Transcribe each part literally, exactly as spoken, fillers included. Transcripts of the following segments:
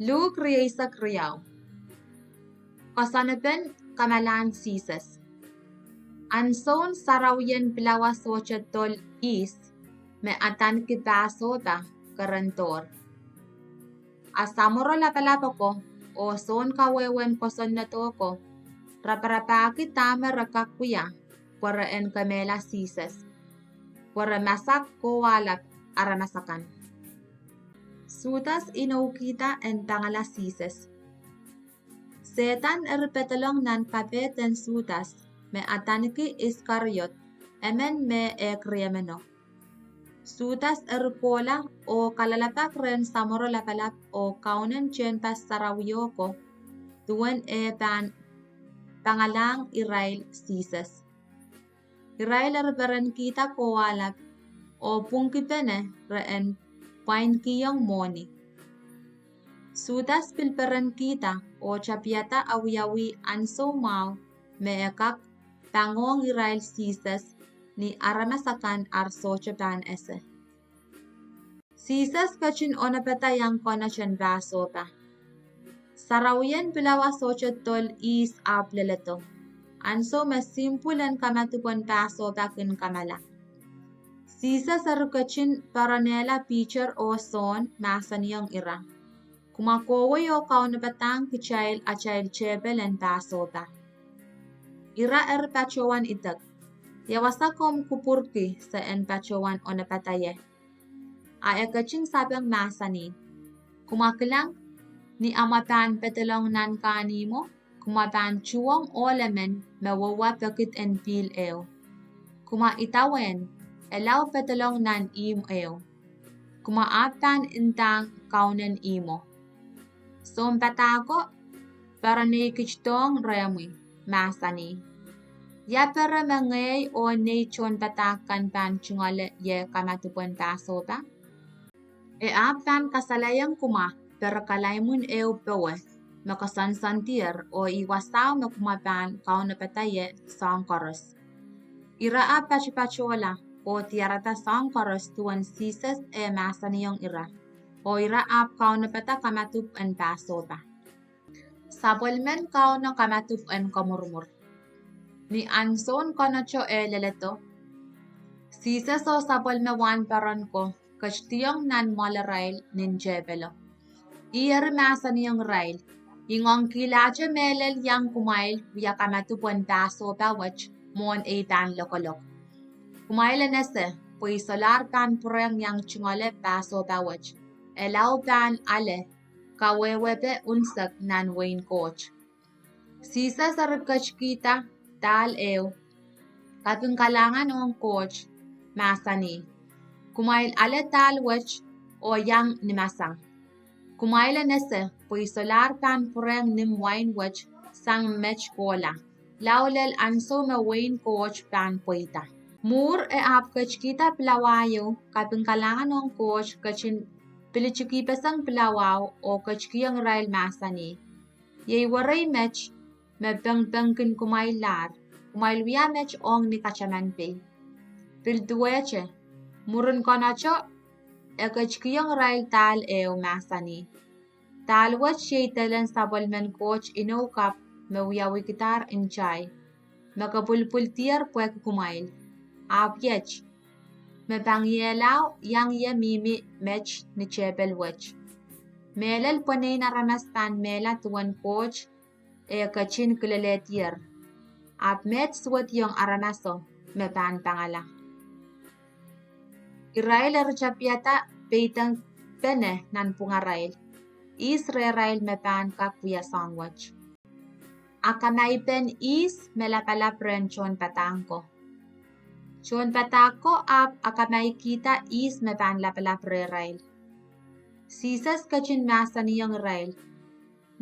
Luk rieisek riau. Koasoanpen kamalahn Sises. Ansoun sarawien pilawa sohte dol ihs me adaneki Pahsohpa kerendohr. A samworo lapalap ako oh sounkawehwehn kosonned ko raparapahki dahme re kak wia pwe re en kemehla Sises, pwe re masak kowahlap aramas akan. Sudas inoukihda en pangala Sises. Sehdan eri pedolong nan kapehden Sudas, me adaneki Iskariot, emen me ehk riemeno. Sudas eri kohla oh kalelapak rehn samworo lapalap oh kaunen tehnpas sarawio ko, duwen eh pahn pangalahng irail Sises. Irail eri perenkihda kowahlap, oh pwungkipene re en pwainkihong mwohni. Sudas pil perenkihda oh tapihada awiawi ansou mwahu me e kak pangohng irail Sises ni aramas akan ar sohte pahn ese. Sises ketin onopada iang konot en Pahsohpa. Sarawien pilawa sohte dol ihs ahpw leledo. Ansou me simpwul en kamadipw en Pahsohpa kin kamala. Sises eri ketin poaronehla Piter oh Sohn, mahsanihong ira, Kumwa kohwei oh kaunopadahng kitail atail tehpel en Pahsohpa. Ira eri patohwan idek, Ia wasa komw kupwurki se en patohwan onopada ie? A e ketin sapeng, mahsanih, Kumwa kilang, ni amwa pahn pedolong nan kahnihmwo, kumwa pahn tuhwong ohl emen me weuwa pekid en pihl ehu. Kumwa idawehn, e lao pedolong nan ihmw ehu. Kumwa ahpw pahn ndahng kaunen ihmwo, Sounpadahko, poaroneikitdohng rehmwi, mahsanih, Ia pere me ngehi oh nei tohnpadahk kan pahn tungoale ie kamadipw en Pahsohpa? E ahpw pahn kasalehiong kumwa pere kalaimwin ehu powe me koasoansoandier oh ih wasao me kumwa pahn kaunopada ie soahng koaros. Ira ahpw patopatohla oh diarada soahng koaros duwen Sises eh mahsanihong ira, oh ira ahpw kaunopada kamadipw en Pahsohpa. Sapwellimen Kauno Kamadipw en Komwurumwur. Ni ansoun konoto eh leledo, Sises oh sapwellime wahnpoaron ko ketidiong nan mwoalerail nin tehpelo. Ih eri mahsanihong irail, I ngoangkihlahte mehlel iang kumwail wia kamadipw en Pahsohpa wet mwohn ei pahn lokolok. Kumwail en ese pwe I solahr pahn pwurehng iang tungoale Pahsohpa wet, e lao pahn ale kawehwepe unsek nan wehin Koht. Sises eri ketikihda dahl ehu, kaping kalahngan ong Koht, mahsanih, Kumwail ale dahl wet oh iang ni masang. Kumwail en ese pwe I solahr pahn pwurehng nim wain wet sang met kohla, lao lel ansou me wehin Koht pahn pweida. Mwuhr e ahpw ketikihda pilawa ieu, kaping kalahngan ong Koht, ketin pilitikihpeseng pilawao oh ketikihong irail, mahsanih, Iei werei met me pengpengkin kumwaillahr; kumwail wia met ong ni kataman pei. Pil duwehte, mwurin konoto, e ketikihong irail dahl ehu, mahsanih, Dahl wet iei delen sapwellimen Koht inou kapw me wiawihkidahr ntahi, me kepwilipwildier pwehki kumwail. Ahpw iet, me pangiehlao iang ie mihmi met ni tehpel wet. Mehlel pwenein aramas pahn mehla duwen Koht eh ketin kilelehdier, ahpw met suwediong aramaso me pahn pangala. Irail eri tapihada peidengpene nanpwungarail, ihs rehrail me pahn kak wia soahng wet. Akamaipen ihs me lapalap rehn tohnpadahk ko. Tohnpadahk ko ahpw akamaikihda ihs me pahn lapalap rehrail. Sises ketin mahsanihong irail,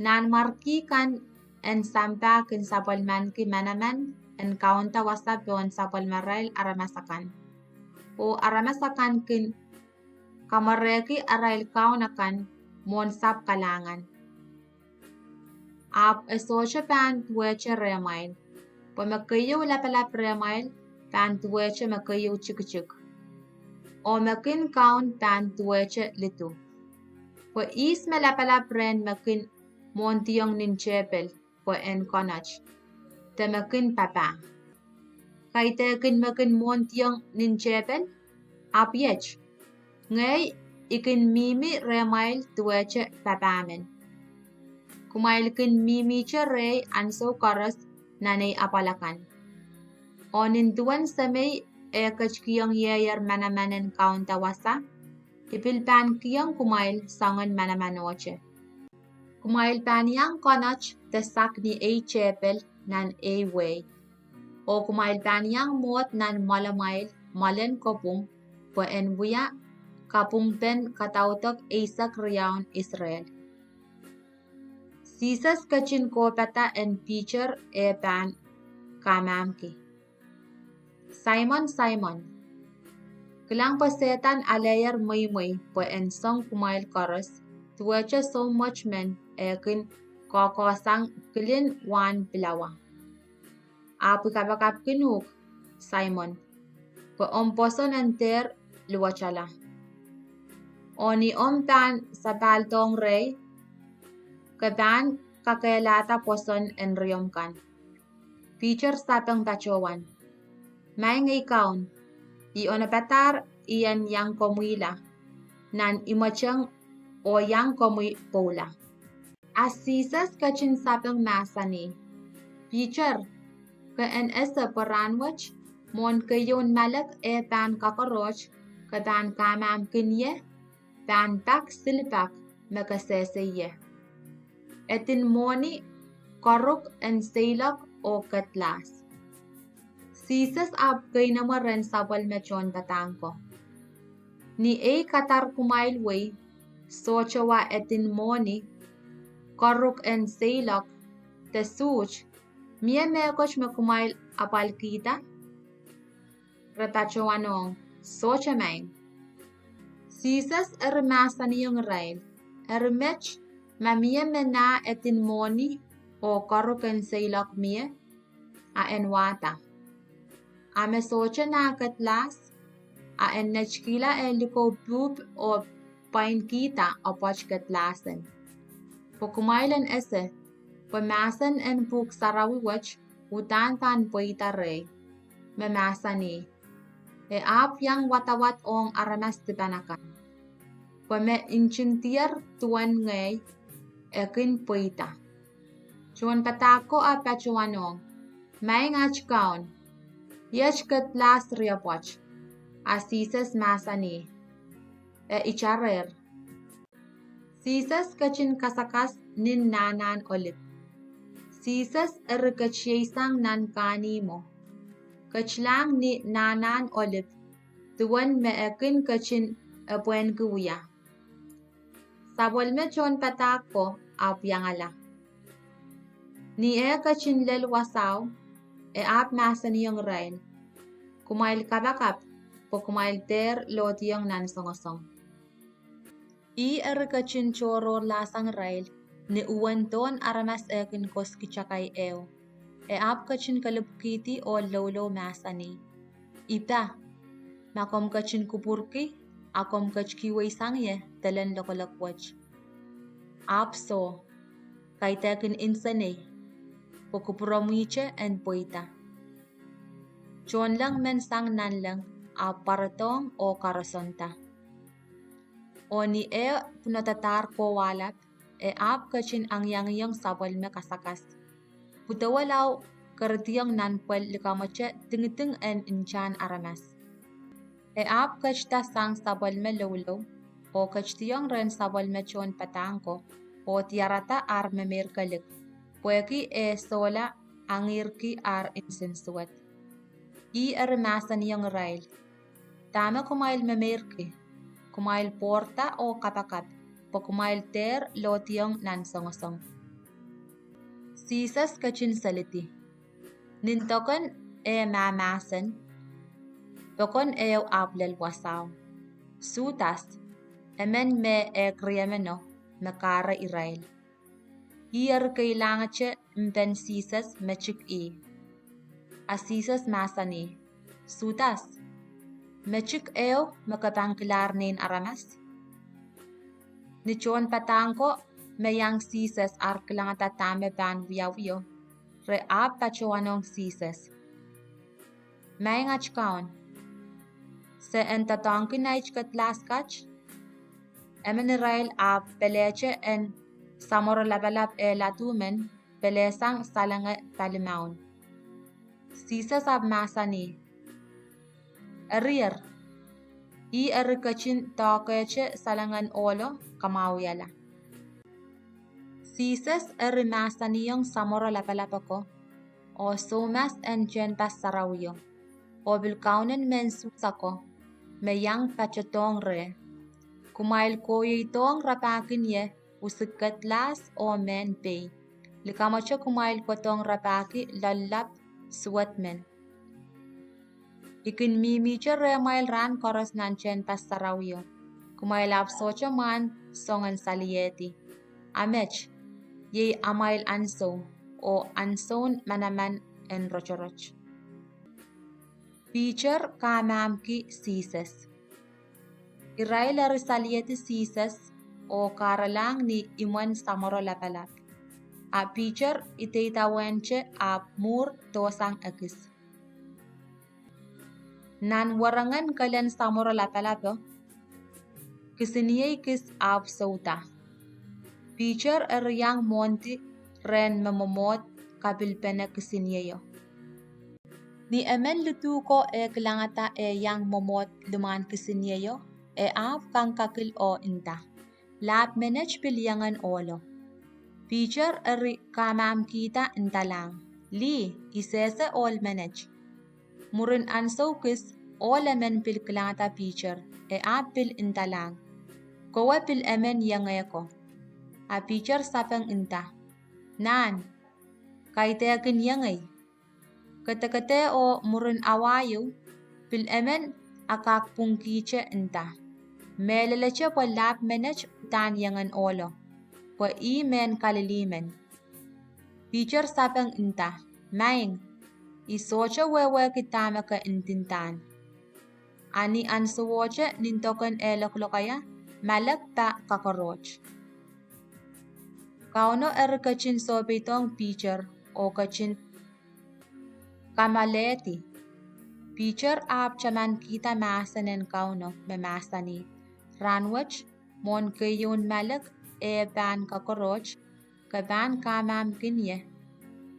Nanmwarki kan en sampah kin sapwellimaniki manaman en kaunda wasa pohn sapwellimarail aramas akan, oh aramas akan kin kamwarehki arail kaun akan mwohn sahpw kalahngan. Ahpw e sohte pahn duwehte rehmwail, pwe me keieu lapalap rehmwail pahn duwehte me keieu tikitik, oh me kin kaun pahn duwehte lidu. Pwe ihs me lapalap rehn me kin mwohndiong nin tehpel pwe en koanot, de me kin papah? Kaidehkin me kin mwohndiong nin tehpel? Ahpw iet, ngehi I kin mihmi rehmwail duwehte papah men. Kumwail kin mihmihte rehi ahnsou koaros nan ei apwal akan. Oh nin duwen Semei eh ketikihongieier manaman en kaunda wasa, I pil pahn kihong kumwail soangen manamanohte. Kumwail pahn iang koanot de sak ni ei tehpel nan ei wehi, oh kumwail pahn iang mwohd nan mwoalamwail mwoalen kopwung, pwe en wia kapwungpen kadaudok eisek riaun Israel. Sises ketin kohpada en Piter eh pahn kamahmki: Saimon, Saimon, kilang pwe Sehdan aleier mweimwei pwe en song kumwail koaros duwehte soumwet men eh kin koakoahsang kilin wahn pilawa. Ahpw I kapakapkin uhk, Saimon, pwe omw pwoson en dehr luwetala. Oh ni omw pahn sapahldohng rehi, ke pahn kakehlahda pwoson en riomw kan. Piter sapeng patohwan: Maing ei Kaun, I onopadahr I en iang komwihla nan imweteng oh iang komwi pwoula. A Sises ketin sapeng mahsanih: Piter, ke en ese pwe rahnwet, mwohn keieun malek eh pahn koakoaroht, ke pahn kamahmkin ie, pahn pak silipak me ke sehse ie. Edin mwohni, koaruk en seiloak oh kedlahs. Sises ahpw keinemwe rehn sapwellime tohnpadahk ko: Ni ei kadar kumwail wei, sohte wa edin mwohni, koaruk en seiloak, de suht, mie mehkot me kumwail apwalkihda? Re patohwanohng: Sohte maing. Sises eri mahsanihong irail: Eri met, ma mie me nah edin mwohni oh koaruk en seiloak mie, a en wahda. A me sohte nah kedlahs, a en netikihla eh likou pwuhp oh pwainkihda apwoat kedlahsen. Pwe kumwail en ese pwe mahsen en Pwuhk Sarawi wet uhdahn pahn pweida rehi, me mahsanih: E ahpw iang wadawad ong aramas dipan akan, pwe me ntingdier duwen ngehi, e kin pweida. Tohnpadahk ko ahpw patohwanohng: Maing at Kaun, iet kedlahs riapwoat. A Sises mahsanih: E itarehr. Sises ketin kasakas nin Nahnahn Olip. Sises eri ketieisang nan kahnihmwo, ketilahng ni Nahnahn Olip, duwen me e kin ketin epwehnki wia. Sapwellime tohnpadahk ko ahpw iangala. Ni eh ketin lel wasao, e ahpw mahsanihong irail: Kumwail kapakap, pwe kumwail dehr lohdiong nan songosong. Ih eri ketin tohrohrlahsang irail ni uwen dohn aramas eh kin koski takai ehu, e ahpw ketin kelipwkihdi ohl loulou mahsanih: Ipa, ma komw ketin kupwurki, a komw ketikihweisang ie delen lokolok wet. Ahpw soh, kaidehkin nsenei, pwe kupwuromwihte en pweida. Tohnleng men sang nanleng ahpw pwarodohng oh koarosonda. Oh ni eh pwunodadahr kowahlap, e ahpw ketin angiangihong sapwellime kasakas, pwudowe lao kerediong nan pwel likamwete dingiding en ntahn aramas. E ahpw ketida sang sapwellime loulou, oh ketidiong rehn sapwellime tohnpadahk ko, oh diarada ar memeirkelik, pwehki eh sohla angirki ar nsensuwed. Ih eri mahsanihong irail: Dahme kumwail memeirki? Kumwail pwourda oh kapakap, pwe kumwail dehr lohdiong nan songosong. Sises ketin selidi. Nin dokon eh mahmahsen, pokon ehu ahpw lel wasao. Sudas, emen me ehk riemeno, me kahre irail. Ih eri keilahngete mpen Sises metik ih. A Sises mahsanih: Sudas, metik ehu me ke pahn kilahr Nein Aramas? Ni tohnpadahk ko me iang Sises ar kilangada dahme pahn wiawio, re ahpw patohwanohng Sises, Maing at Kaun, se en doadoahngki nait kedlahs kat? Emen irail ahpw pelehte en samworo lapalap eh ladu men pelehsang salenge palimaun. Sises ahpw mahsanih, Erier, ih eri ketin doahkehte salengen ohlo kamwahuiala. Sises eri mahsanihong samworo lapalap ako, oh soumas en tehnpas sarawio, oh pil kaunen mehn Suhs ako, me iang patohdohng reh, Kumwail kohieidohng rapahkin ie usi kedlahs oh mehn pei, likamwete kumwail kohdohng rapahki loallap suwed men. I kin mihmihte rehmwail rahn koaros nan tehnpas sarawio, kumwail ahpw sohte mwahn songen saliehdi. A met, iei amwail ahnsou, oh ahnsoun manaman en rotorot. Piter Kahmahmki Sises. Irail eri saliedi Sises oh karalahng ni imwen samworo lapalap, a Piter ideidawehn te ahpw mwuhr dohsang ekis. Nan werengen kelen samworo lapalapo, kisiniei kis ahpw souda. Piter eri iang mwohndi rehn me mwomwohd kapilpene kisinieio. Ni emen lidu ko eh kilangada eh iang mwomwohd limwahn kisinieio, e ahpw kangkakil oh nda, Lahp menet pil iengen ohlo. Piter eri kahmahmkihda ndalahng, Lih, I sehse ohl menet. Mwurin ahnsou kis, ohl emen pil kilangada Piter, e ahpw pil ndalahng, Kowe pil emen iengehko. A Piter sapeng nda, Nahn, kaidehkin iengei. Kedekedeo oh mwurin awa ieu, pil emen akakpwungkihte nda, Mehlelete pwe lahp menet uhdahn iengen ohlo, pwe ih mehn Kalili men. Piter sapeng nda, Maing, I sohte wehwehki dahme ke ndindahn. A ni ahnsowohte nin doken eh loklokaia, malek pa kakoroht. Kauno eri ketin sohpeidohng Piter oh ketin kamalehdi. Piter ahpw tamankihda mahsen en Kauno me mahsanih, Rahnwet, mwohn keieun malek eh pahn kakoroht, ke pahn kahmahmkin ie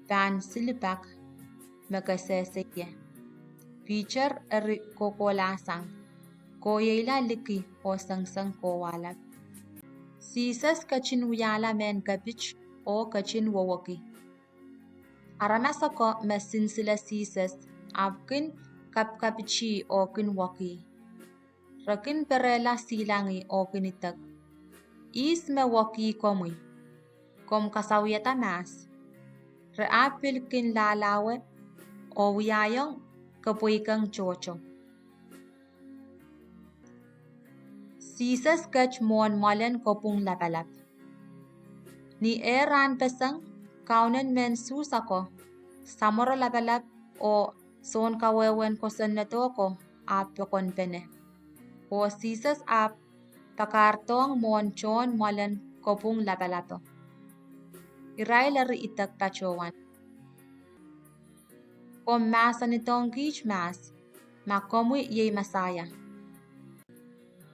pahn silipak me ke sehse ie. Piter eri kohkohlahsang, kohiehla liki oh sengiseng kowahlap. Sises ketin wiahla mehn kepit oh ketin wowoki. Aramas ako me sinsile Sises ahpw kin kapikapitih oh kin wokih. Re kin perehla silangih oh kin idek, Ihs me wokih komwi? Komw kasawiada mahs. Re ahpw pil kin lahlahwe oh wiahiong kepweikeng tohto. Sises Ket Mwohn Mwoalen Kopwung Lapalap. Ni eh rahnpeseng, kaunen mehn Suhs ako, samworo lapalap oh sounkawehwehn kosonnedo ko ahpw pokonpene, oh Sises ahpw pakairdohng mwohn tohn mwoalen kopwung lapalapo. Irail eri idek patohwan, Komw mahsanidohng kiht mahs ma komwi iei Mesaia.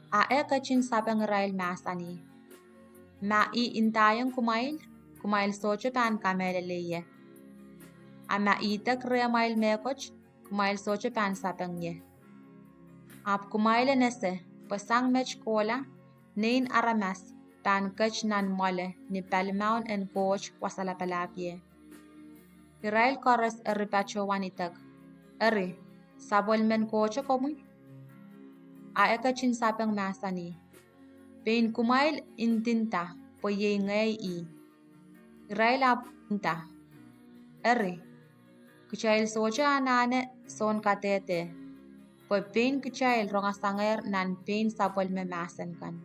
A e ketin sapeng irail mahsanih, Ma I ndaiong kumwail, kumwail sohte pahn kamehlele ie. A ma I idek rehmwail mehkot, kumwail sohte pahn sapeng ie. Ahpw kumwail en ese pwe sang met kohla, Nein Aramas pahn ket nan mwoale ni palimaun en Koht Wasa Lapalahpie. Irail koaros eri patohwan idek, Eri, sapwellimen Kohto komwi? A e ketin sapeng mahsanih, Pein kumwail ndinda pwe iei ngehi ih. Irail ahpw nda, Eri, kitail sohte anahne sounkadehde, pwe pein kitail rongasangehr nan pein sapwellime mahsen kan.